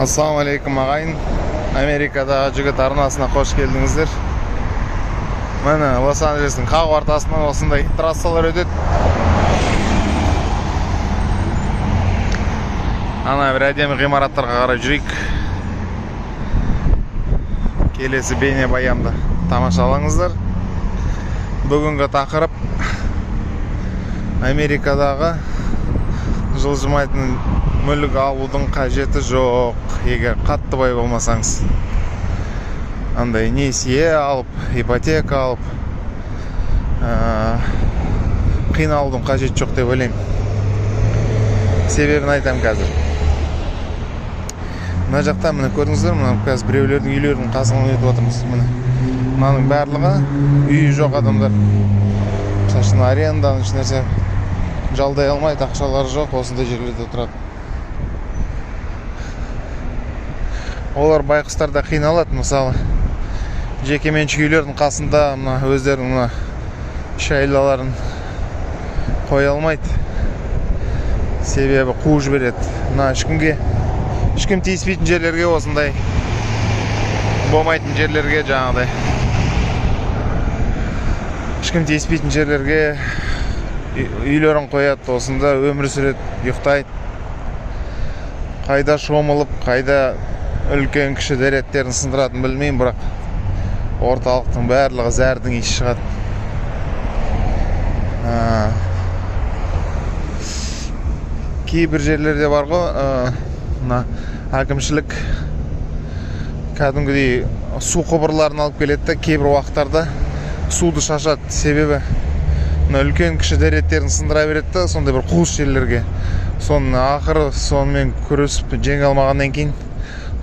Ассалаумағалейкум, ағайын. Америкадағы жігіт арнасына қош келдіңіздер. Міне, Лос-Анджелестің қақ ортасынан осындай трассалар өтеді. Ана бір әдемі ғимараттарға қарай жүрейік. Келесі бейнебаянды тамашалаңыздар. Бүгінгі тақырып: Америкадағы жылжымайтын мүлік алудың қажеті жоқ, егер қатты бай болмасаңыз. Андай несие алып, ипотека алып, қиналудың қажеті жоқ деп ойлаймын. Себебін айтамын қазір. Мына жақта, міне, көрдіңіздер, мына қазір біреулердің үйлерінің қасынан өтіп жатырмыз. Міне, мынаның барлығы үйі жоқ адамдар. Мысалы үшін, аренданы, ешнәрсе жалдай алмайды, ақшалары жоқ, осындай жерлерде тұрады. Олар байқұстар да қиналады. Мысалы, жекеменшік үйлердің қасында мына өздерінің мына шайлаларын қоя алмайды, себебі қуып жібереді. Мына ешкімге ешкім тиіспейтін жерлерге, осындай болмайтын жерлерге, жаңағыдай ешкім тиіспейтін жерлерге үйлерін қояды, осында өмір сүреді, ұйықтайды. Қайда шомылып, қайда үлкен кіші дәреттерін сындыратынын білмеймін, бірақ орталықтың барлығы зәрдің иісі шығады. Кейбір жерлерде бар ғой, мына әкімшілік кәдімгідей су құбырларын алып келеді да, кейбір уақыттарда суды шашады, себебі мына үлкен кіші дәреттерін сындыра береді да сондай бір қуыс жерлерге. Соның ақыры сонымен күресіп жеңе алмағаннан кейін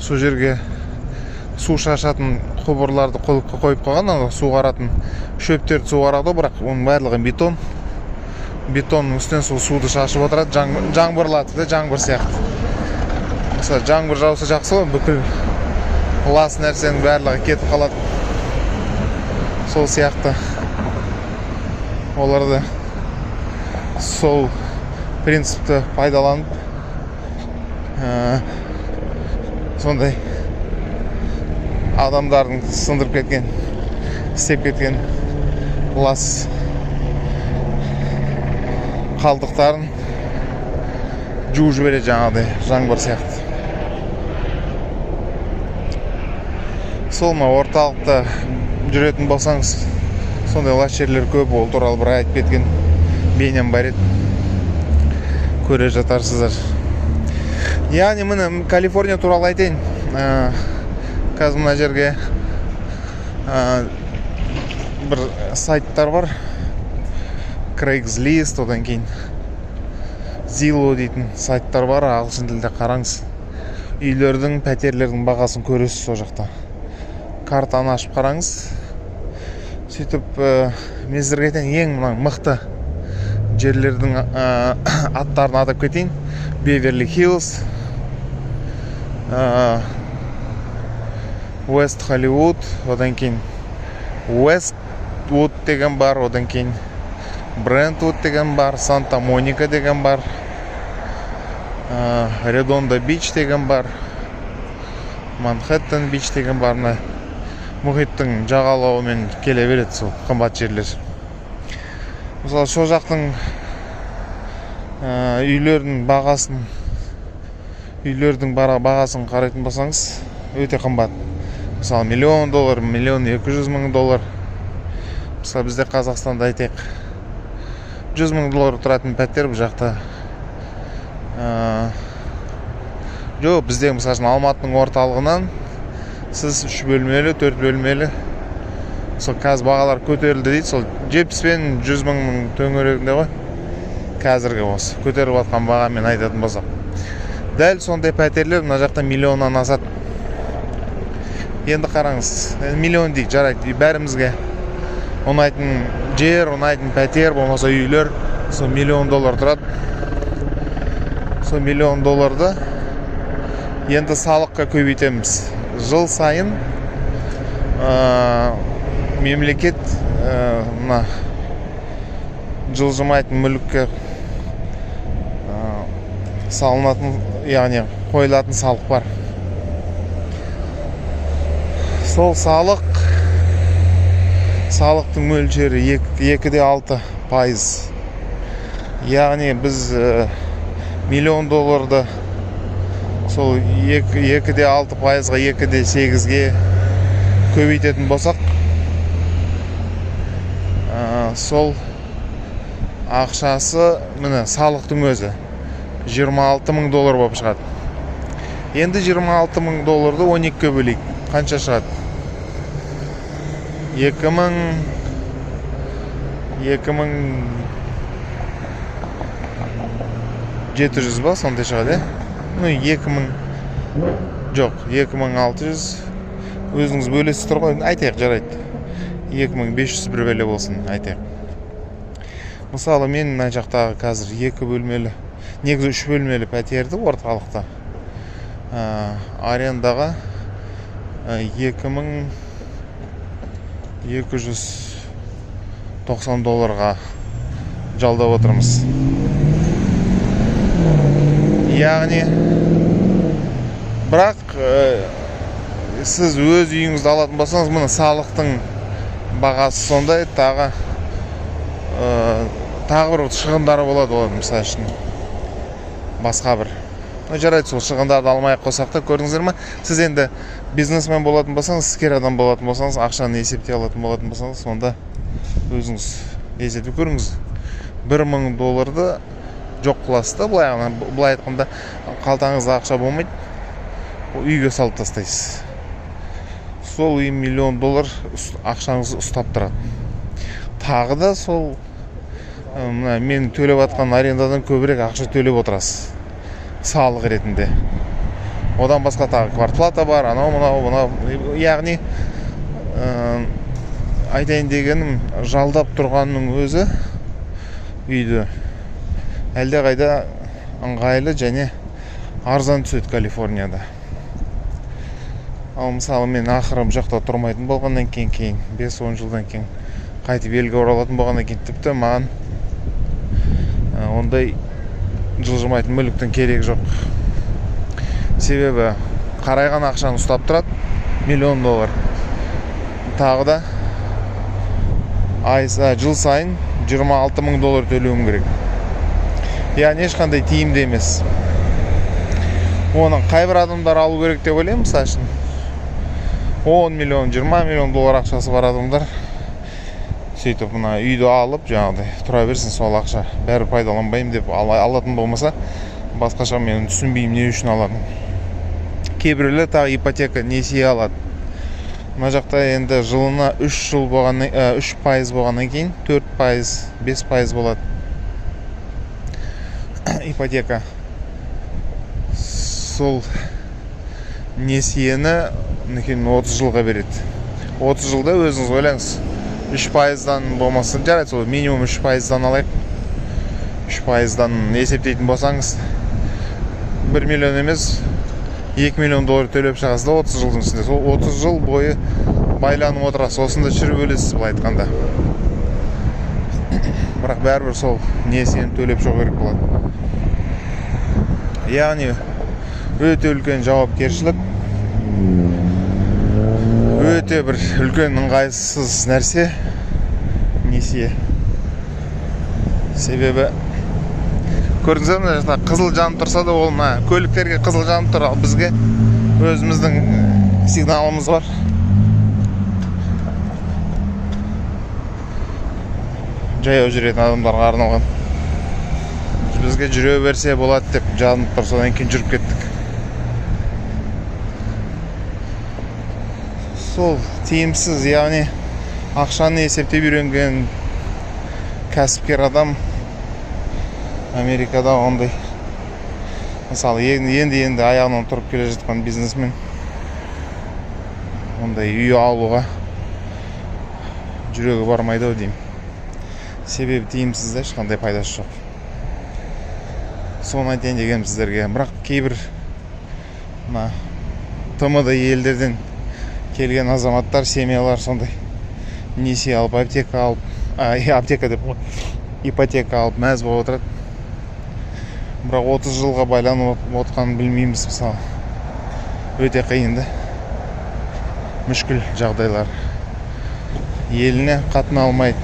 сол жерге су шашатын құбырларды қойып қойған. Ана суғаратын шөптерді суғарады ғой, бірақ оның барлығы бетон. Бетонның үстінен сол суды шашып отырады, жаңбырлатып да, жаңбыр сияқты. Мысалы, жаңбыр жауса жақсы ғой, бүкіл лас нәрсенің барлығы кетіп қалады. Сол сияқты олар да сол принципті пайдаланып, сондай адамдардың сындырып кеткен, істеп кеткен лас қалдықтарын жуып жібереді жаңағыдай жаңбыр сияқты. Сол мына орталықта жүретін болсаңыз, сондай лас жерлер көп. Ол туралы бір айтып кеткен бейнем бар еді, көре жатарсыздар. Яғни, міне, Калифорния туралы айтайын. Қазір мына жерге бір сайттар бар, Craigslist, одан кейін Zillow дейтін сайттар бар ағылшын тілінде. Қараңыз, үйлердің, пәтерлердің бағасын көресіз сол жақта. Картаны ашып қараңыз. Сөйтіп, мен сіздерге айтайын, ең мына мықты жерлердің аттарын атап кетейін: Беверли Хиллз, Уэст Холливуд, одан кейін Уэствуд деген бар, одан кейін Брентвуд деген бар, Санта Моника деген бар, Редондо Бич деген бар, Манхэттен Бич деген бар. Мына мұхиттың жағалауымен келе береді сол қымбат жерлер. Мысалы, сол жақтың үйлердің бағасын, бағасын қарайтын болсаңыз, өте қымбат. Мысалы, миллион доллар, 1 200 000 доллар. Мысалы, бізде Қазақстанда, айтайық, 100 000 доллар тұратын пәтер бұл жақта, жоқ, бізде, мысалы үшін, Алматының орталығынан сіз үш бөлмелі, төрт бөлмелі, сол қазір бағалар көтерілді дейді, сол 70 пен 100 мыңның төңірегінде ғой қазіргі осы көтеріліп жатқан бағамен айтатын болсақ. Дәл сондай пәтерлер мына жақта миллионнан асады. Енді қараңыз, енді миллион дейік, жарайды, бәрімізге ұнайтын жер, ұнайтын пәтер болмаса үйлер сол миллион доллар тұрады. Сол миллион долларды енді салыққа көбейтеміз. Жыл сайын мемлекет мына жылжымайтын мүлікке салынатын, яғни қойылатын салық бар. Сол салықтың мөлшері 2,6%. Яғни біз миллион долларды сол 2,6%-ға, 2,8-ге көбейтетін болсақ, сол ақшасы, міне, салықтың өзі 26 мың доллар болып шығады. Енді 26 мың долларды 12-ге бөлейік, қанша шығады? 2700 ба, сондай шығады, иә? Ну, 2000, жоқ, 2600, өзіңіз бөлесіздер ғой, айтайық, жарайды, 2500 бір бөле болсын, айтайық. Мысалы, мен мына жақтағы қазір екі бөлмелі, негізі үш бөлмелі пәтерді орталықта арендаға 2290 долларға жалдап отырмыз. Яғни, бірақ сіз өз үйіңізді алатын болсаңыз, міне, салықтың бағасы сондай, тағы бір шығындары болады олардың, мысалы үшін, басқа бір. Ну, жарайды, сол шығындарды алмай ақ қойсақ та, көрдіңіздер ма? Сіз енді бизнесмен болатын болсаңыз, іскер адам болатын болсаңыз, ақшаны есептей алатын болатын болсаңыз, онда өзіңіз есептеп көріңіз. 1000 долларды жоқ қыласыз да, былай айтқанда, қалтаңызда ақша болмайды, үйге салып тастайсыз. Сол үй миллион доллар ақшаңызды ұстап тұрады. Тағы да сол, мына мен төлеп жатқан арендадан көбірек ақша төлеп отырасыз салық ретінде. Одан басқа тағы квартплата бар, анау мынау мынау. Яғни, айтайын дегенім, жалдап тұрғанның өзі үйді әлдеқайда ыңғайлы және арзан түседі Калифорнияда. Ал мысалы, мен ақыры бұл жақта тұрмайтын болғаннан кейін 5-10 жылдан кейін қайтып елге оралатын болғаннан кейін, тіпті маған ондай жылжымайтын мүліктің керегі жоқ. Себебі қарайған ақшаны ұстап тұрады миллион доллар. Тағы да жыл сайын 26 мың доллар төлеуім керек. Яғни ешқандай тиімді емес. Оны қайбір адамдар алу керек деп ойлаймын, мысалы үшін 10 миллион, 20 миллион доллар ақшасы бар адамдар сөйтіп мына үйді алып, жаңағыдай тұра берсін сол ақша, бәрі пайдаланбаймын деп алатын болмаса, басқаша мен түсінбеймін не үшін алатын. Кейбіреулер тағы ипотека, несие алады. Мына жақта енді жылына үш жыл болғаннан, үш пайыз болғаннан кейін төрт пайыз, бес пайыз болады ипотека. Сол несиені мінекей 30 жылға береді. 30 жылда өзіңіз ойлаңыз, үш пайыздан болмаса жарайды, сол минимум үш пайыздан алайық. Үш пайыздан есептейтін болсаңыз, 1 миллион емес, 2 миллион доллар төлеп шығасыз да 30 жылдың ішінде. Сол 30 жыл бойы байланып отырасыз, осында шіріп өлесіз былай айтқанда. Бірақ бәрібір сол несиені төлеп шығу керек болады. Яғни өте үлкен жауапкершілік, өте бір үлкен ыңғайсыз нәрсе несие. Себебі көрдіңіздер ме, мына жақта қызыл жанып тұрса да, ол мына көліктерге қызыл жанып тұр, ал бізге өзіміздің сигналымыз бар. Жаяу жүретін адамдарға арналған. Бізге жүре берсе болады деп жанып тұр, содан кейін жүріп кеттік. Сол тиімсіз, яғни ақшаны есептеп үйренген кәсіпкер адам Америкада ондай, мысалы, енді аяғынан тұрып келе жатқан бизнесмен ондай үй алуға жүрегі бармайды ау деймін. Себебі тиімсіз да, ешқандай пайдасы жоқ. Соны айтайын дегенім сіздерге. Бірақ кейбір мына ТМД елдерден келген азаматтар, семьялар сондай несие алып, аптека алып, аптека деп қой, ипотека алып мәз болып отырады. Бірақ 30 жылға байланып отқанын білмейміз, мысалы. Өте қиын да. Мүшкіл жағдайлар. Еліне қатына алмайды.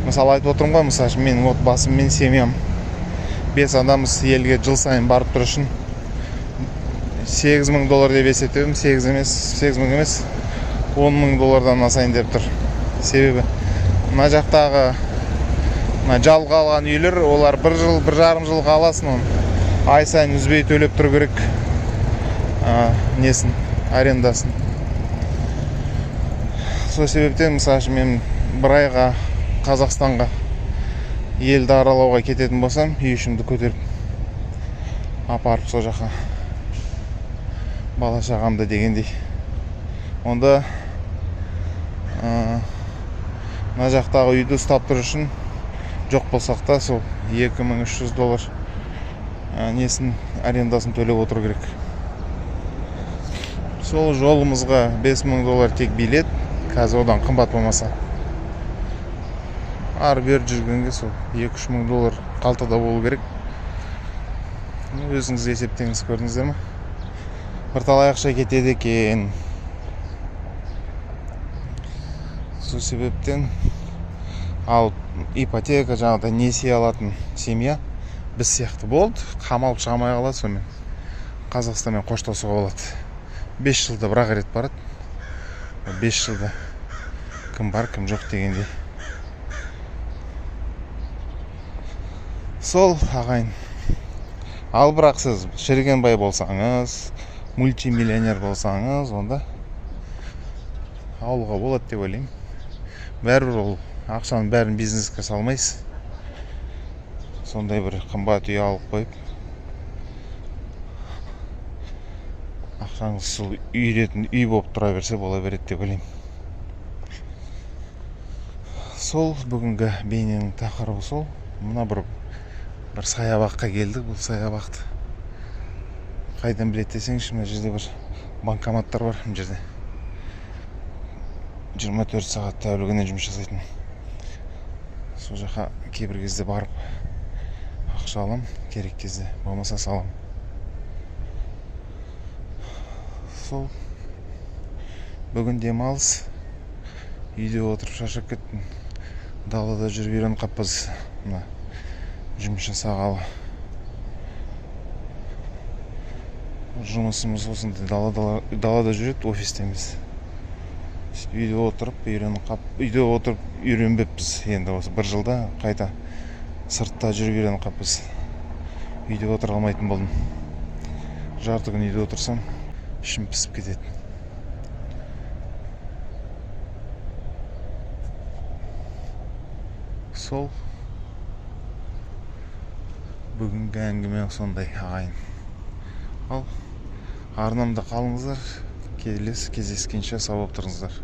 Мысалы айтып отырмын ғой, мысалы үшін менің отбасым мен семьям 5 адамбыз, елге жыл сайын барып тұру үшін 8 мың доллар деп есептедім. 8 емес, 8 мың емес, 10 мың доллардан асайын деп тұр. Себебі мына жақтағы мына жалға алған үйлер, олар бір жыл, 1,5 жылға аласың оны. Ай сайын үзбей төлеп тұру керек, несін, арендасын. Сол себептен, мысалы үшін, мен бір айға Қазақстанға елді аралауға кететін болсам, үй ішімді көтеріп апарып сол жаққа бала шағамды дегендей, онда мына жақтағы үйді ұстап тұру үшін жоқ болсақ та сол 2300 доллар несін, арендасын төлеп отыру керек. Сол жолымызға 5000 доллар тек билет, қазір одан қымбат болмаса. Ары бері жүргенге сол 2-3 мың доллар қалтада болу керек. Өзіңіз есептеңіз, көрдіңіздер ме? Бірталай ақша кетеді екен. Сол себептен ал ипотека, жаңағыдай несие алатын семья біз сияқты болды, қамалып шыға алмай қалады, сонымен Қазақстанмен қоштасуға болады. 5 жылда бір-ақ рет барады. 5 жылда кім бар, кім жоқ дегендей. Сол ағайын. Ал бірақ сіз шіріген бай болсаңыз, мультимиллионер болсаңыз, онда алуға болады деп ойлаймын. Бәрібір ол ақшаның бәрін бизнеске салмайсыз. Сондай бір қымбат үй алып қойып, ақшаңыз сол үй ретінде үй болып тұра берсе бола береді деп ойлаймын. Сол бүгінгі бейненің тақырыбы сол. Мына бір саябаққа келдік. Бұл саябақты қайдан біледі десеңізші, мына жерде бір банкоматтар бар, мына жерде 24 сағат тәулігіне жұмыс жасайтын. Сол жаққа кейбір кезде барып ақша алам, керек кезде, болмаса салам. Сол бүгін демалыс, үйде отырып шаршап кеттім. Далада жүріп үйреніп қаппыз, мына жұмыс жасағалы. Жұмысымыз осындай далада жүреді, офисте емес. Сөйтіп үйде отырып үйреніп қап, үйде отырып үйренбеппіз. Енді осы бір жылда қайта сыртта жүріп үйреніп қаппыз. Үйде отыра алмайтын болдым. Жарты күн үйде отырсам, ішім пісіп кетеді. Сол бүгінгі әңгіме сондай ағайын. Ал арнамда қалыңыздар, келесі кездескенше сау болып тұрыңыздар.